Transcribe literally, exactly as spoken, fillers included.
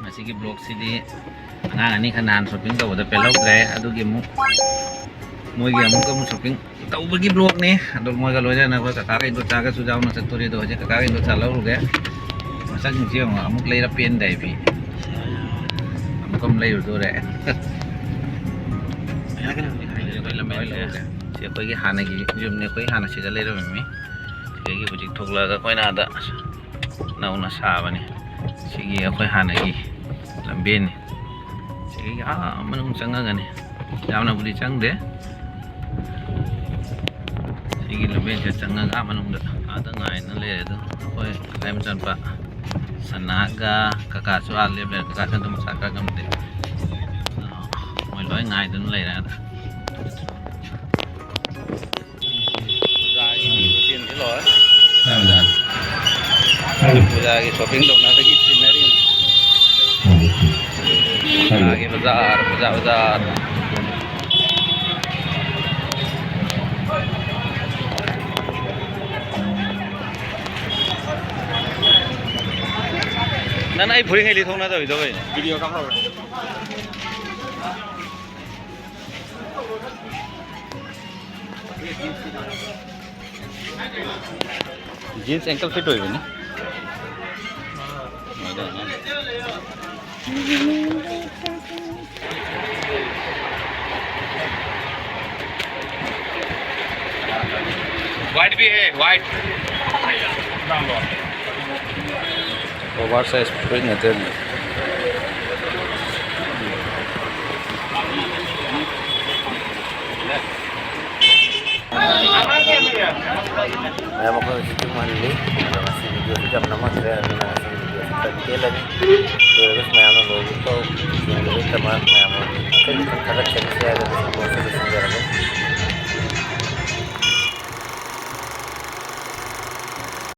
ꯉꯁꯤꯒꯤ vlogꯁꯤꯗꯤ ꯑꯉꯥꯡ ꯑꯅꯤꯈꯛ ꯅꯍꯥꯟ shopping ꯇꯧꯕꯗ ꯄꯦꯜꯍꯧꯗ꯭ꯔꯦ, ꯑꯗꯨꯒꯤ ꯑꯃꯨꯛ ꯃꯣꯏꯒꯤ ꯑꯃꯨꯛ ꯑꯃꯨꯛ shopping ꯇꯧꯕꯒꯤ vlogꯅꯤ꯫ ꯑꯗꯣ ꯃꯣꯏꯒ ꯂꯣꯏꯅꯅ ꯑꯩꯈꯣꯏ ꯀꯀꯥꯒ ꯏꯟꯗꯣꯆꯥꯒꯁꯨ ꯌꯥꯎꯅ ꯆꯠꯇꯣꯔꯤ꯫ ꯑꯗꯣ ꯍꯧꯖꯤꯛ ꯀꯀꯥꯒ ꯏꯟꯗꯣꯆꯥ ꯂꯧꯔꯨꯒꯦ꯫ ꯃꯁꯛꯁꯤꯡꯁꯦ ꯌꯦꯡꯉꯣ, ꯑꯃꯨꯛ ꯂꯩꯔ ꯄꯦꯟꯗꯦ ꯑꯩ ꯐꯤ꯫ ꯑꯃꯨꯛ ꯑꯃ ꯂꯩꯔꯨꯗꯣꯔꯦ꯫ ꯑꯩꯈꯣꯏ ꯂꯝꯕꯤ ꯂꯣꯏ ꯂꯧꯔꯦ꯫ ꯁꯤ ꯑꯩꯈꯣꯏꯒꯤ ꯍꯥꯟꯅꯒꯤ ꯌꯨꯝꯅꯤ, ꯑꯩꯈꯣꯏ ꯍꯥꯟꯅ ꯁꯤꯗ ꯂꯩꯔꯝꯃꯤ꯫ ꯁꯤꯗꯒꯤ ꯍꯧꯖꯤꯛ ꯊꯣꯛꯂꯛꯑꯒ ꯑꯩꯈꯣꯏꯅ ꯑꯥꯗ ꯅꯧꯅ ꯁꯥꯕꯅꯤ꯫ ꯁꯤꯒꯤ ꯑꯩꯈꯣꯏ ꯍꯥꯟꯅꯒꯤ ꯂꯝꯕꯦꯟꯅꯤ꯫ ꯁꯤꯗꯒꯤ ꯑꯥ ꯃꯅꯨꯡ ꯆꯪꯉꯒꯅꯤ꯫ ꯌꯥꯝꯅꯕꯨꯗꯤ ꯆꯪꯗꯦ꯫ ꯁꯤꯒꯤ ꯂꯝꯕꯦꯟꯁꯤꯗ ꯆꯪꯉꯒ ꯑꯥ ꯃꯅꯨꯡꯗ ꯑꯥꯗ ꯉꯥꯏꯅ ꯂꯩꯔꯦ꯫ ꯑꯗꯨ ꯑꯩꯈꯣꯏ ꯂꯩꯀꯥꯏ ꯃꯆꯥꯅꯨꯄꯥ ꯁꯅꯥꯒ ꯀꯀꯥꯁꯨ ꯑꯥ ꯂꯦꯞ ꯂꯩꯔꯦ꯫ ꯀꯀꯥꯁꯨ ꯑꯗꯨꯝ ꯃꯁꯥ ꯈꯔ ꯉꯝꯗꯦ꯫ ꯑꯗꯣ ꯃꯣꯏ ꯂꯣꯏ ꯉꯥꯏꯗꯨꯅ ꯂꯩꯔꯦ ꯑꯥꯗ꯫ ꯄꯨꯖꯥꯒꯤ ꯃꯤ ꯈꯨꯆꯤꯟꯁꯤ ꯂꯣꯏꯔꯦ꯫ ꯄꯨꯖꯥꯒꯤ shopping ꯇꯧꯅꯕꯒꯤ ꯆꯤꯟꯅꯔꯤ꯫ ꯄꯨꯖꯥꯒꯤ ꯕꯖꯥꯔ, ꯄꯨꯖꯥ ꯕꯖꯥꯔ꯫ ꯅꯪ ꯑꯩ ꯐꯨꯔꯤꯠ ꯂꯤꯊꯣꯛꯅꯗꯕꯤꯗꯣ ꯀꯩꯅꯣ? Video ꯀꯥꯞꯍꯧꯔꯣ꯫ Jeans ankle fit ꯑꯣꯏꯕꯅꯤ꯫ White भी है, white. Over size ꯐꯨꯔꯤꯠ ꯉꯥꯛꯇꯅꯤ꯫ ꯃꯌꯥꯝ ꯑꯩꯈꯣꯏ ꯍꯧꯖꯤꯛꯇꯤ ꯃꯨꯍꯜꯂꯤ꯫ ꯑꯗꯣ ꯉꯁꯤ videoꯁꯤ ꯌꯥꯝ ꯅꯝꯃꯛꯇ꯭ꯔꯦ, ꯑꯗꯨꯅ ꯉꯁꯤ videoꯁꯤ ꯈꯔ ꯇꯦꯜꯂꯅꯤ꯫ ꯂꯣꯏꯔꯒꯁꯨ ꯃꯌꯥꯝꯅ ꯂꯣꯏꯕ ꯐꯥꯎ ꯌꯦꯡꯕꯤꯕꯒꯤꯗꯃꯛ ꯃꯌꯥꯝ ꯃꯈꯩ ꯃꯈꯩ ꯊꯥꯒꯠꯆꯔꯤ꯫ ꯁꯤ ꯍꯥꯏꯔꯒ ꯉꯁꯤ vlogꯁꯤ ꯂꯣꯏꯁꯤꯟꯖꯔꯒꯦ꯫